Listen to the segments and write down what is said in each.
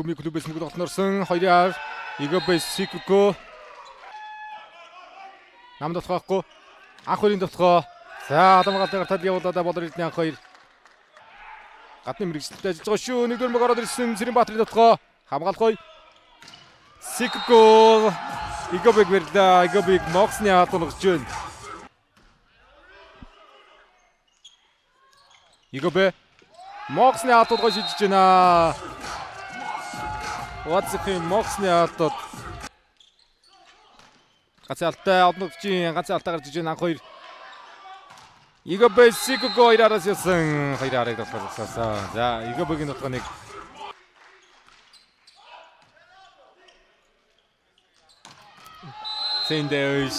Төмний клубээс мөнгө тоглолтын орсон 2-аар Игобэ Сикуко нам дотгоохгүй анх хоёрын дотгоо. За аламгаалтын гартал явуулаад Болор Эрдэнэ анх хоёр гадны мэрэгчлэлтэй ажиллаж байгаа шүү. Нэгдүгээр мөг ороод ирсэн Цэрэнбаатарын дотгоо хамгаалах гоё. Сикуко Игобэг барьлаа. Игобэг Моксны хаалт онгож байна. Игобэ Моксны хаалтууд шийдэж байна. Ватсхийн Моксны хаалтууд ганцхан алтай одногчийн ганцхан алтай гарч иж байна. Анх хоёр Игобэ Сикуко хоёр араас явсан. Хоёр арыг дотгоо зогсоосон. За Игобэгийн дотгоо нэг Сэндэж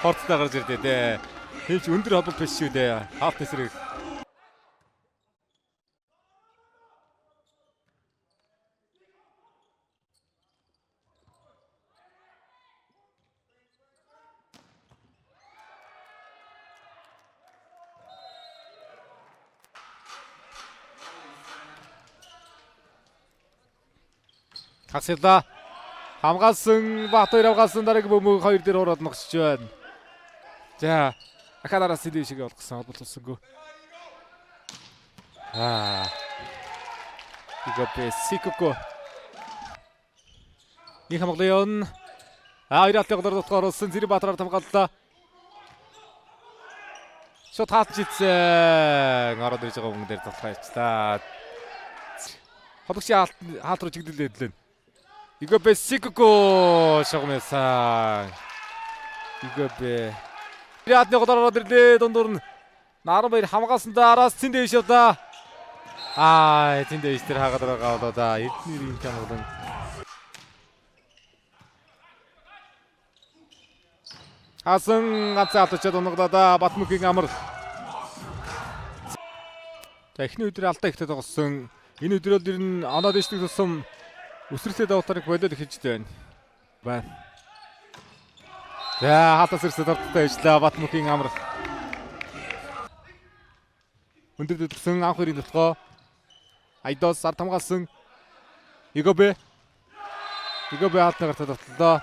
хорцтой гарч ирдээ дээ. Хинч өндөр холболт биш шүү дээ. Хаалт эсрэг. Хасилаа хамгаалсан Бат хоёр хамгаалсан дараагийн бөмбөг хоёр дээр ороод ногсож байна. За Акадараас сэдв шиг олгосон холболт болсон. Игобэ Сикуко нэг хамгаалан хоёр алтын голоор дотгоор оруулсан Цэрэнбаатараар хамгааллаа. Шот хаалт жицсэн ороод ирж байгаа бөмбөг дээр тоглох ажиллаа. Хологчийн хаалт руу чиглэлээ хөдлөн. Игобэ Сикуко шогмэсан. Игобэ Риадны голоор ороод ирлээ. Дундуур нь Наранбаяр хамгаалсан да араас цэн дэвш явлаа. Аа, цэн дэвш тэр хаагаад байгаа болоо да. Эрдэнэ юм хамгаалан. Хасан ганцхан алдчихад унглаа да. Батмөнхийн амар. За эхний өдөр алдаа ихтэй тоглосон. Энэ өдрөөр ер нь оноо дэвшлэх тусам өсрэлтэй давтарыг болоод эхэлж байна. Байна. За хаалтаас ирсэн дорттой ажиллаа Батмөнхийн амар. Өндөр дэвтэрсэн анх хоёрын дотгоо Айдос ард хамгаалсан Игобэ. Игобэ хаалтны гартаа довтлоо.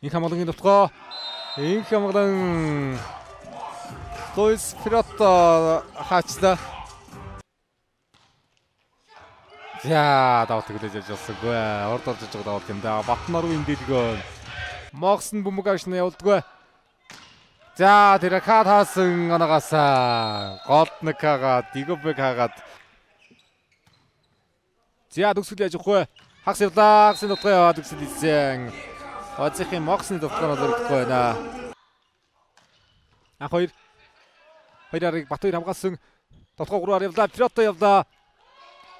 Инх хамгаалгын дотгоо Инх хамгаалан Луис Фирото хаачлаа. За давалт хүлээж авч болсонгүй. Урд орж иж байгаа давалт юм да. Батнарын дэлгөө. Мокс нь бөмбөг авшна явуулдаггүй. За тэр хаад хаасан оноогоос голд нэг хагаад Игобэг хагаад. За төгсгөл яаж явахгүй. Хагас явлаа. Хагасны дотгоо яваад төгсгөл хийсэн. Вазихын Моксны дотгоо нөлөөлөхгүй байна. Анх хоёр хоёр арыг Бат хоёр хамгаалсан. Дотгоо гурваар явлаа. Фирото явлаа.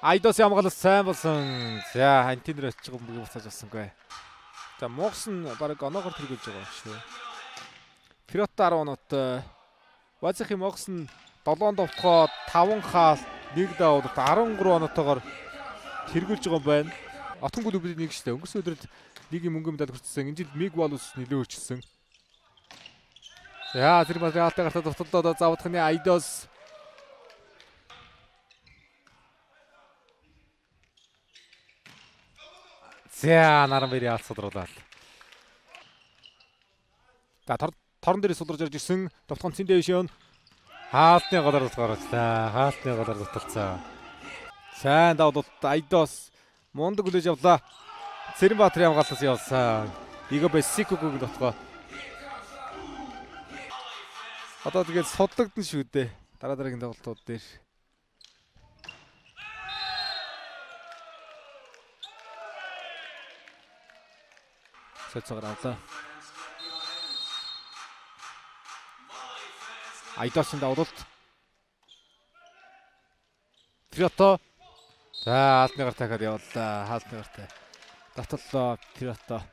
Айдос хамгаалал сайн болсон. За антинер очиж бөмбөгийг буцааж авсангүй. За Мокс нь баг оноогоор тэргүүлж байгаа юм шүү. Фирото 10 оноотой. Вазихын Мокс нь 7 довтгоо 5 хаалт 1 давуулалт 13 оноотойгоор тэргүүлж байгаа юм байна. Отхон клубын нэг шүү дээ. Өнгөрсөн өдрөд лигийн мөнгөн медаль хүртсэн. Энэ жил Миг Валус нэлээд өөрчилсөн. За Цэрэнбаатарын хаалтын гартаа довтлоо заавдхны Айдос. За Наранбаяр хаалт судруулаад. За торон дээр суларж орж ирсэн. Довтхон цэн дэвш явна. Хаалтны голоор гарчлаа. Хаалтны голоор дуталцсан. Сайн давуулалт Айдос мундаг хүлээж авлаа. Цэрэнбаатарын хамгаалалт явуулсан. Игобэ Сикуког дотгоо. Одоо тэгээд судлагдана шүү дээ. Дараа дараагийн тоглолтууд дээр. Солилцоогоор авлаа. Айдосын давуулалт. Фирото. За хаалтны гар дахиад явууллаа. Хаалтны гартай. Дотоллоо Фирото.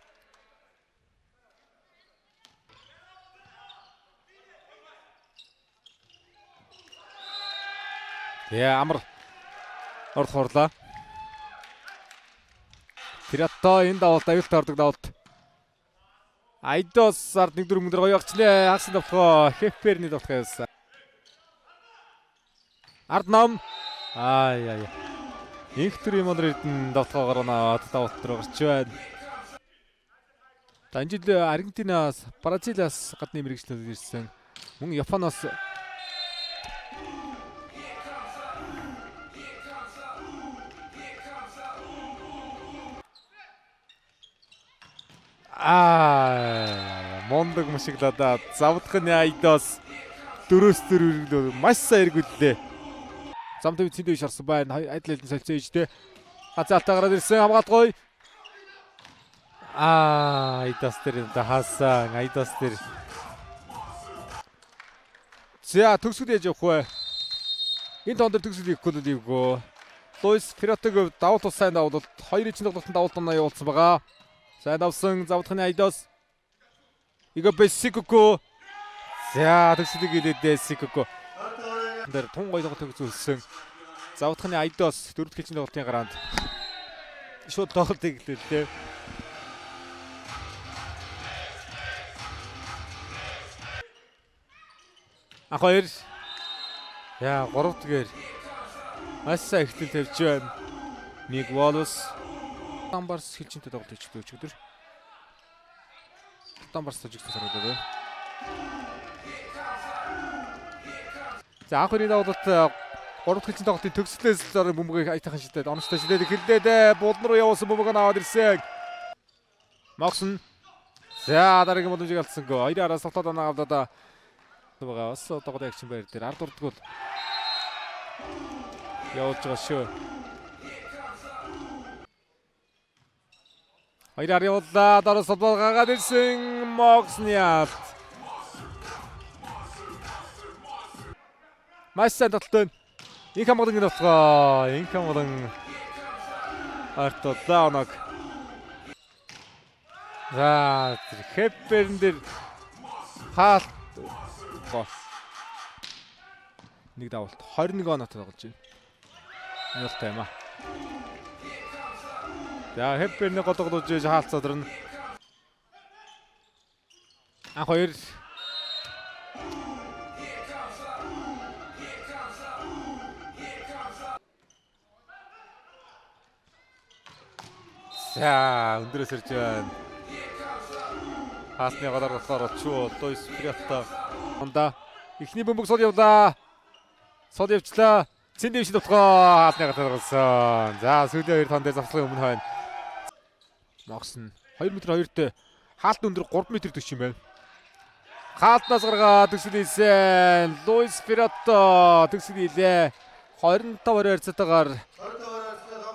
Тэгээ амар орд хорлоо. Фирото энэ давуулт аюултай ордог давуулт. Айдос ард нэг дөрөв мөндөр гоё агчлаа. Хагас довтгоо Хефперний довтгоо явсан. Ард ном. Ай яа. Инх төрийн монор эрдэн давталгаагаар оноод давалт руу гарч байна. За энэ жил Аргентинаас, Бразилиас гадны мэрэгчлүүд ирсэн. Мөн Японоос мундаг мушиглаа. Завдахны Айдос 4-4 өргөлөө маш сайн эргүүллээ. Зам төв цэнд дэвш орсон байна. Адил элдэн солилцоо ижтэй. Газаалтаа гараад ирсэн. Хамгаалт гоё. Айдос дээр хаасан. Айдос дээр. За төгсгөл яаж явах вэ? Энэ тоон дээр төгсгөл хийхгүй л ийгөө. Луис Феротог давалт ус сайн давалт 2-1 тоглолтод давалт оноо явуулсан байгаа. Сайн давсан завдахны Айдос. Иго Сикоко. За төгсгөлийг хийлээ Сикоко. Дээр тун гоё тоглолтыг үзүүлсэн. Завдахны Айдос дөрөв дэх хилчний тоглолтын гараанд шууд тоглолтыг эхлүүллээ. Анх хоёр. Яа, гурав дахьээр маш сайн эхлэл тавьж байна. Миг Волос Тамбарс хилчинтэй тоглолт хийчихлээ өчигдөр. Тамбарс тожигдсон санагдаад байна. За анх хоёрын тоглолт гурав дахь хилчин тоглолтын төгслөөс л бөмбөгийг аятайхан шидээд оновчтой шидээд эхэллээ дээ. Булан руу явуулсан бөмбөг нь аваад ирсэн. Моксон. За дараагийн боломжийг алдсангүй. Хоёрын араас тоглолтод оноо авдаа байгаа. Бас одоогод агчин байр дээр ард урдгуул явуулж байгаа шүү. Хоёр ар явууллаа. Дараа солбоо гаргаад ирсэн. Моксны алт. Маш сайн таталт байна. Инх хамгаалan тоглоо. Инх хамгаалan артоллоо оног. За Хепперн дээр хаалт нэг давалт 21 оноотой тоглож байна. Аюултай юм аа. За Хепперний гол тоглож хаалт задарна. Анх хоёр. За өндрөөс ирж байна. Хаалтны голоор болохоор чүү Луис Фриатта. Онда эхний бөмбөг сул явлаа. Сул явчлаа. Цэн дэвш довтгоо хаалтны голоор гарсан. За сүүлийн хоёр тон дээр завслагын өмнө хойно. Моксон 2 м 2-т хаалт өндөр 3 м 40 юм байна. Хаалтнаас гаргаад төгсөл хийсэн. Луис Фриатта төгсөл хийлээ. 25 харьцаатайгаар